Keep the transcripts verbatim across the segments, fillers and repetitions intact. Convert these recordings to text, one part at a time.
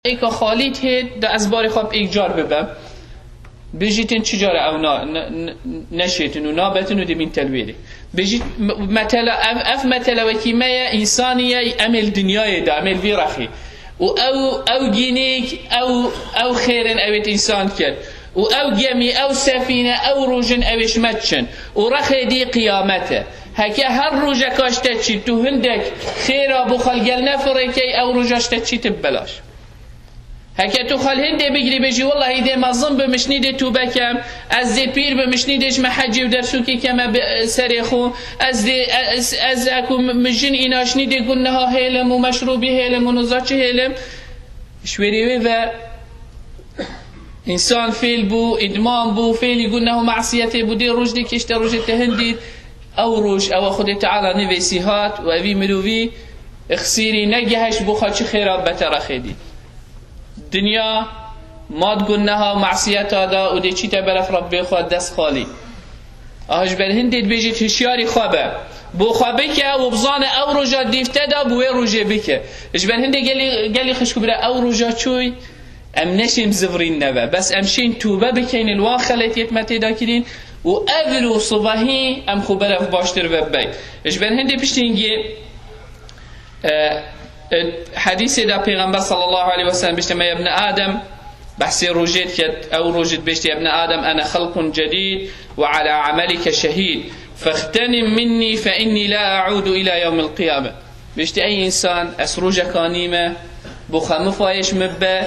Êka Xalîd hêt da ez barê xwe bi êk car bibem. Bijîtin çi cara ew na-, ne-, ne-, neşêtin û nabetin û dibîn telwêrê. Bijît m-, metela, ev, ev metela wekî me ye, însanî ye, em ê li dinyayê de, em ê li vî rexî. Û ew, ew gînîk, ew, ew xêrin ewêt însan kir. Û ew gemî, ew sefîne, ew rojin ewêş me diçin. Û rexê dî qiyamet e. Heke her rojeka ji te çî, tu hindek xêra bo xwe li gel nefirêkey, ew roja ji te çî tib belaş. Heke tu xwe li hindê bigirî, bêjî, "Wellahî dê mezin bim, ji nî dê tûbe kem, ez dê pîr bim, ji nî dê ji me hecê û dersûkê keme bi serê xwe, ez dê, ez, ez, ez ku min jin îna, ji nî dê gunneha hêlim û meşrûbî hêlim û niza çi hêlim." Ji wêrê wê ve însan fêl bû, îdman bû, fêlî gunneha û masiyetê bû, dê roj dê kêşte rojê te hindî, ew roj, ewa Xwedê Teala nivêsî hat û evî mirovî xsîrî negeheşt bo xwe çi xêra beter rexê dî. Dinya mat gunneha û masiyeta da û dê çîte beref Rebbê xwe dest xalî. Aha ji ber hindê dibêjit hişyarî xwe be. Bo xwe bike û bizane ew roja dîv te da bi wê rojê bike. Ji ber hindê gelî, gelî xişk û bira ew roja çûy, em neşên zivirîn neve. Bes em şên tûbe bikeyn li wan xeletiyet me têda kirîn û evir û sibehî em xwe beref baştir ve bibey. Ji ber hindê piştî hingê E, e, hedîsê de Pêxember sallallahu aleyhi ve sellem bişte me, "Ya ibne Adem", behsê rojê diket, ew rojê dibêjte, "Ya ibne Adem, ene xelqun cedîd ve ala amelike şehîd. Fextenim minni fe inni la e'udu ila yevmil qiyame." Bişte, "Ey însan, ez rojeka nîme, bo xwe mifayêş min be,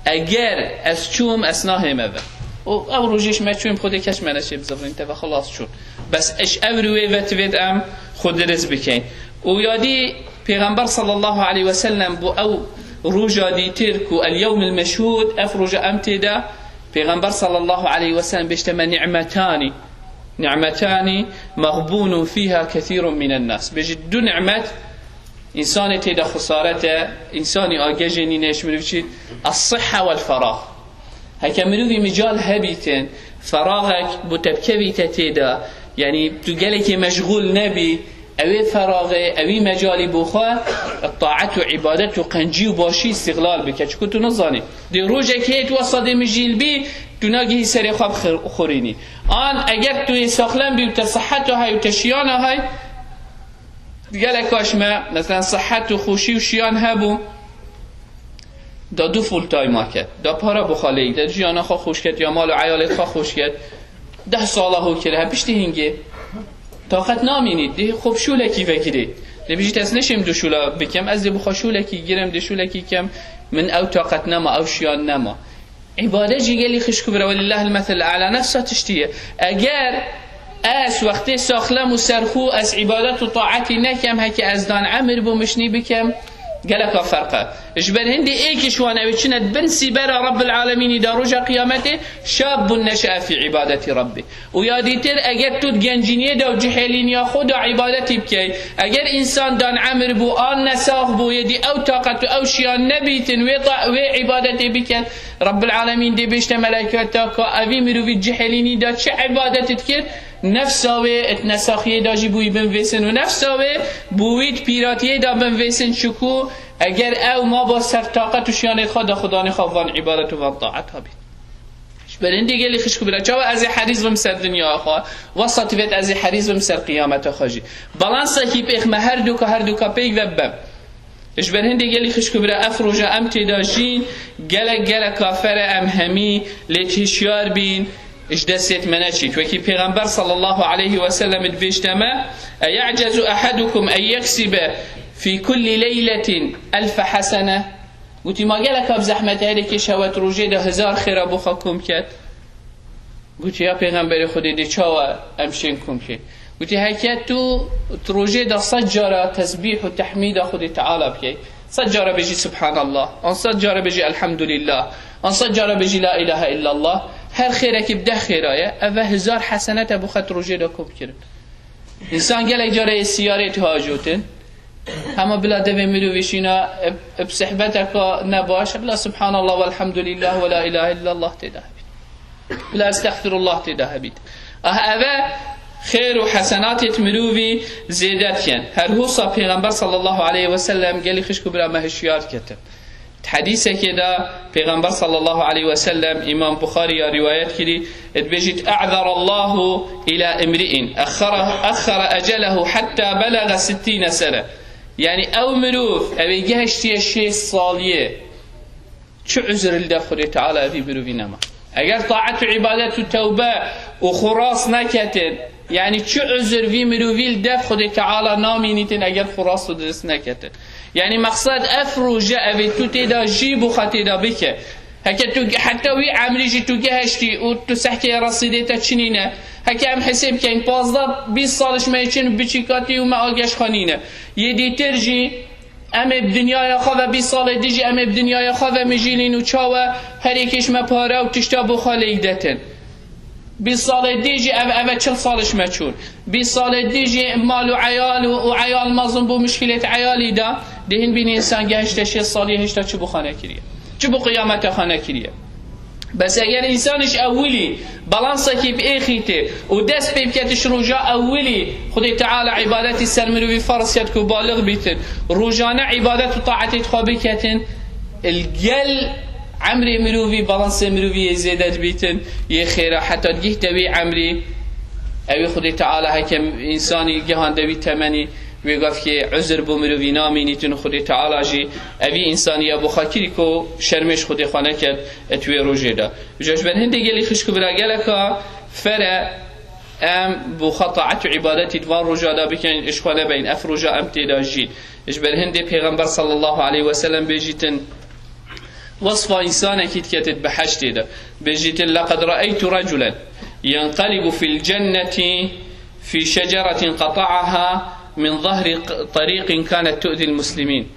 eger ez çûm, ez nahême ve." Û ew rojê ji me çûm, Xwedê kes me neçê bizivirîn, teve xelas çûn. Bes eş ev rûyê ve tivêt em xwe dirist bikeyn. Û yadî Pêxember sallallahu aleyhi ve sellem bo ew roja dîtir ku el yewmil meşhûd, ev roja em tê de, Pêxember sallallahu aleyhi ve sellem bêjte me ni'metanî, ni'metanî mexbûnun fîha kethîrun mînen nas. Bêjit du ni'met însanê tê de xesaret e, însanî agejê nîne, ji mirov çî, es-sihha wel-ferah. Heke mirovî mical hebîtin, feraxek bo te bikevîte tê de, yanî tu gelekî meşgûl nebî, ewê feraxê, ewî mecalî bo xwe, taet û îbadet û qencî û başî îstîxlal bike. Çiku tu nizanî. Dê rojek hê tu wesa dê mijîl bî, tu nagihî serê xwe bixir-, xurînî. An eger tu yê saxlem bî û te siheto hay û te şiyana hay, gelek kaş me, mesela sihet û xweşî û şiyan hebû, da du full time ket, da para bo xwe lêk, da jiyana xwe xweş ket, ya mal û eyalê xwe xweş ket, deh sala ho kir, he piştî hingê taqet namînî, dê xwe bi şûlekî vekirî. Dê bijît, ez neşêm du şûla bikem, ez dê bi xwe şûlekî girim, dê şûlekî kem, min ew taqet nema, ew şiyan nema. Îbadet jî gelî xişk û bira, welillahil meselul a'la, nefsa tiştî ye. Eger ez wextê saxlem û serxû ez îbadet û taetî nekem, heke ez dan emir bû mişnî bikem, geleka ferq e. Ji ber hindê êk ji wan ew ê çine di bin sîbera Rabbil Alemînî de roja qiyametê, şabun neşe'e fî îbadetî Rabbî. Û ya dîtir, eger tu di gencîniyê de û cihêlîniya xwe de îbadetî bikey, eger însan dan emir bû, an nesax bû, yê dî ew taqet û ew şiyan nebîtin wê ta-, wê îbadetê biket, Rabbil Alemîn dê bêjte meleyketa ka evî mirovî cihêlînî de çi îbadetê dikir, nefsa wê di nesaxiyê de jî bûyî bin vêsin û nefsa wê bûyî di pîratiyê de bin vêsin, çiku eger ew maba ser taqet û şiyanê xwe de xudanê xwe van îbadet û van taeta bît. Ji ber hindê gelî xişk û bira, çawa ez ê herîz bim ser dinya xwe, wesa tivêt ez ê herîz bim ser qiyameta xwe jî. Balansekî pêx me her duka, her duka pêk ve bibem. Ji ber hindê gelî xişk û bira, ev roja em tê de jîn, gelek, gelek kafer e, em hemî lê hişyar bîn, ji destê me neçît. Wekî Pêxember sallallahu aleyhi ve sellem dibêjte me, "Eya'cezu ehadukum en yeksibe fî kulli leyletin elfe hasene?" Gotî, "Ma gelek bi zehmet e herêkê şewet rojê de hezar xêra bo xwe kom ket?" Gotî, "Ya Pêxemberê Xwedê, dê çawa em şên kom kê?" Gotî, "Heke tu di rojê de sed cara tesbîh û tehmîda Xwedê Teala bikey, sed cara bêjî Subhanallah, an sed cara bêjî Elhamdulillah, an sed cara bêjî La ilahe illallah, her xêrekî bi deh xêra ye, ev e hezar hesenet e bo xwe di rojê de kom kirin." Însan gelek cara yê siyarê tu hajotin. Hema bila devê mirovî şîna, eb, eb sehbeteka nebaş, bila Subhanallah velhamdülillah ve la ilahe illallah tê de hebît. Bila Estexfirullah tê de hebît. Ah, eve xêr û hesenatê mirovî zêde dikin. Her hosa Pêxember sallallahu aleyhi ve sellem gelî xişk û bira me hişyar ketin. Di hedîsekê de Pêxember sallallahu aleyhi ve sellem, Îmam Buxarî ya rîwayet kirî, dibêjît: "E'zerallahu ila imri'in exxara, exxara ecelehu hatta belaga sittîne sene." Yanî ew mirov, ew ê gehiştiye şêst saliyê, çi uzr li dev Xwedê Teala vî mirovî nema? Eger taet û îbadet û tewbe û xwe rast neketin, yanî çi uzr vî mirovî li dev Xwedê Teala namînîtin eger xwe rast û dirist neketin? Yanî mexsed ev roje ev ê tu tê de jî bo xwe tê de bike. Heke tu heta wî emrî jî tu gehiştî û tu sehkê resîdê te çinîne. Heke em hesê bikeyn, pazdeh bîst saliş me çin biçîkatî û me ageş xwe nîne. Yê dîtir jî em ê bi dinyaya xwe ve bîst salê dî jî em ê bi dinyaya xwe ve mijîlîn û çawe her êkê ji me pare û tişta bo xwe lêk detin. Bîst salê dî jî ev, ev e çil saliş me çûn. Bîst salê dî jî mal û eyal û, û eyal mezin bû muşkilêt eyalî de. Dê hin bînî însan gehişte şêst salî hêşta çi bo xwe nekiriye? Çi bo qiyameta xwe nekiriye? Bes eger însan ji ewilî balansekî bi êxîtê û dest pê biketiş roja ewilî Xwedê Teala îbadetî ser mirovî ferz ket ku balix bîtin, rojane îbadet û taetê xwe biketin, li gel emrê mirovî, balansê mirovî yê zêde dibîtin, yê xêra heta digihte wî emrî, ewî Xwedê Teala heke însanî gihande wî temenî, wê gavkê uzr bo mirovî namînîtin û Xwedê Teala jî evî însaniya bo xwe kirî ku şermê ji Xwedê xwe neket et wê rojê de. Ji ber hindê gelî xişk û bira geleka fere em bo xwe taet û îbadetî di van roja de bikin, ji xwe nebeyin, ev roja em tê de jîn. Ji ber hindê Pêxember sallallahu aleyhi ve sellem bêjîtin, wesfa însanekî diketit bi heştê de. Bêjîtin, "Leqed raeytu raculen yenqelibu fil cenneti fi şeceretin qeta'aha min zahri q-, tariqin kanet tu'zil muslimîn."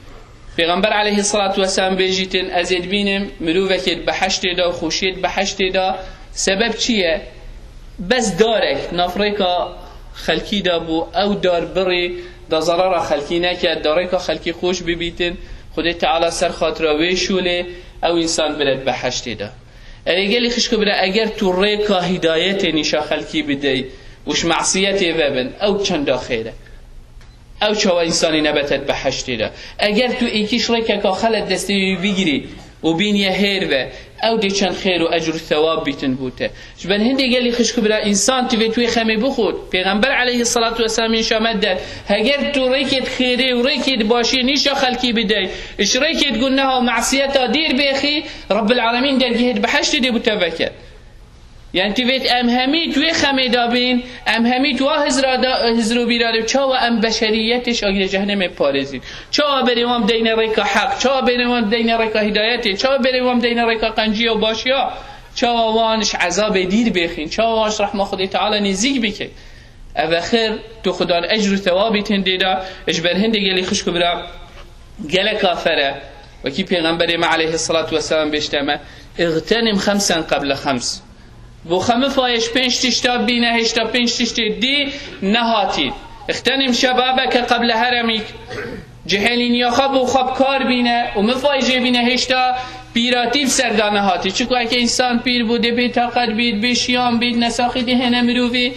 Pêxember aleyhissalatu vesselam bêjîtin, ez ê dibînim mirovekê di beheştê de, xweşiyê di beheştê de. Sebeb çi ye? Bes darek nav rêka xelkî de bû, ew dar birî da zarara xelkî neke, da rêka xelkî xweş bibîtin, Xwedê Teala ser xatira wê şûlê ew însan bire di beheştê de. Erê gelî xişk û bira, eger tu rêka hîdayetê nîşa xelkî bidey û ji masiyetê vebin, ew çenda xêr e. Ew çawa însanî nebete di beheştê de. Eger tu êkî ji rêkeka xelet destê wî bigirî û bîniye hêr ve, ew dê çend xêr û ecr û thewab bîtin bo te. Ji ber hindê gelî xişk û bira, însan tivê tu yê xemê bixwit. Pêxember aleyhissalatu vesselam înşa me de, heger tu rêkê di xêrê û rêkê di başiyê nîşa xelkî bidey, ji rêkê di guneha û masiyeta dîr bêxî, Rabbil Alemîn dergehê di beheştê dê bo te veket. Yanî tivêt em hemî tu yê xemê de bîn, em hemî tu wa hizra da, hizr û bîra de, çawa em beşeriyetê ji agirê cehennemê parêzîn? Çawa berê wan bideyne rêka heq? Çawa berê wan bideyne rêka hîdayetê? Çawa berê wan bideyne rêka qenciya û başiya? Çawa wan ji ezabê dîr bêxîn? Çawa wan ji rehma Xwedê Teala nêzîk bikin? Ev e xêr, tu xudan ecr û thewabî tindê de, ji ber hindê gelî xişk û bira gelek afere, wekî Pêxemberê me aleyhissalatu vesselam bêjte me, "Îxtenim xemsen qeble xems." Bo xwe mifayê ji pênc tişta bîne, hêşta pênc tiştê dî nehatî. "Îxtenim şebabeke qeble heremîk." Cihêlîniya xwe bo xwe bi kar bîne û mifayê jê bîne hêşta pîratî bi ser de nehatî. Çiku heke însan pîr bû, dê bêtaqet bît, bêşiyan bît, nesaxî dê hêne mirovî.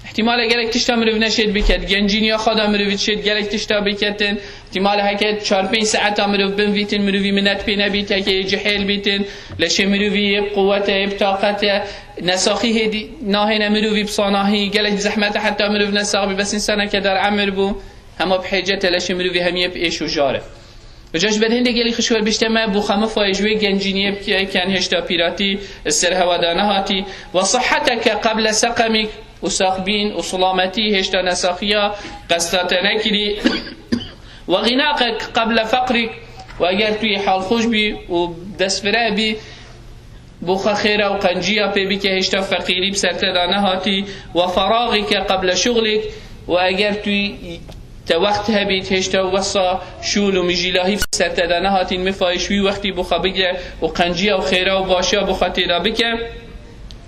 Îhtîmal e gelek tişta mirov neşêt biket, gencîniya xwe de mirov dişêt gelek tişta biketin. Îhtîmal e heke çar pênc saeta mirov binvîtin, mirovî minet pê nebît, heke yê cihêl bîtin, leşê mirovî yê bi quwet e, yê bi taqet e, nesaxî hêdî nahêne mirovî bi sanahî, gelek zehmet e heta mirov nesax bî, bes însaneke dar emir bû, hema bi hêcet e, leşê mirovî hemiyê bi êş û jar e. Îca ji ber hindê gelî xişk û bira bêjte me, bo xwe mifayê ji wê gencîniyê bike, ken hêşta pîratî ser hewa de nehatî. "Ve sihheteke qeble seqemîk", û saxbîn û silametî hêşta nesaxiya qesta te nekirî. "Ve ginaqek qeble feqrîk", û eger tu yê halxweş bî û destfire bî, bo xwe xêra û qenciya pê bike, hêşta feqîrî bi ser te de nehatî. "Ve feraxîke qeble şuxlîk", û eger tu te wext hebît, hêşta wesa şûl û mijîlahî bi ser te de nehatîn, mifayê ji wî wextî bo xwe bigire û qenciya û xêra û başiya bo xwe tê de bike.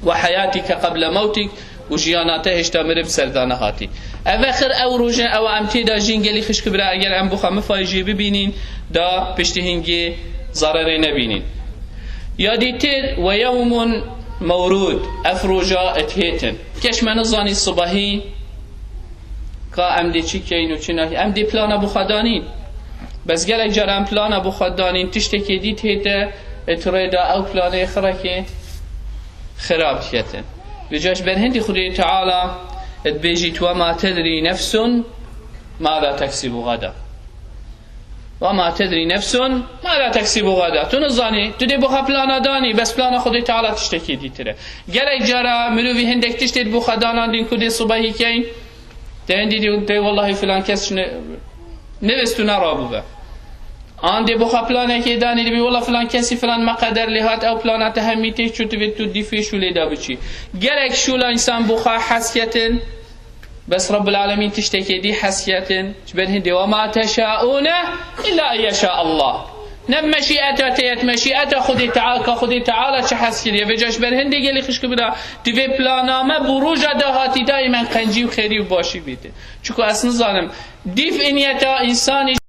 "Ve heyatîke qeble mewtîk", û jiyana te hêşta miriv ser de nehatî. Ev e xir ew roje ew em tê de jîn gelî xişk û bira, eger em bo xwe mifayê jê bibînîn, da piştî hingê zararê nebînîn. Ya dîtir, "Ve yewmun mewrûd", ev roja et hêtin. Keş me nizanî sibehî ka em dê çi keyn û çi nakî. Em dê plana bo xwe danîn. Bes gelek caran plana bo xwe danîn, tiştekê dît hête, ê ti rê de ew planê xirekê xirab diketin. Vêca ji ber hindî Xwedê Teala dibêjît: "Ve ma tedrî nefsun mâzâ teksîbu gada." "Ve ma tedrî nefsun mâzâ teksîbu gada." Tu nizanî, tu dê bo xwe plana danî, bes plana Xwedê Teala tiştekê dîtir e. Gelek cara mirovî hindek tiştê bo xwe danandîn ku dê sibehî keyn, te hindî dî, dê wellahî filan kes ne-, nevist û nerabûbe. An dê bo xwe planekê danî, dibî wela filan kesî filan meqeder lê hat, ew plana te hemî tê çû, divê tu dîfê şûlê de biçî. Gelek şûla însan bo xwe hez ketin, bes Rabbul Alemîn tiştekê dî hez ketin. Ji ber hindê: "Ve ma teşaûne illa en yeşâ Allah." Ne meşîeta te yet, meşîeta Xwedê Teala, ka Xwedê Teala çi hez kiriye. Vêca ji ber hindê gelî xişk bira, divê planame bo roja dahatî daîmen qencî û xêrî û başî bîtin. Çunku ez nizanim, dîf iniyeta însanî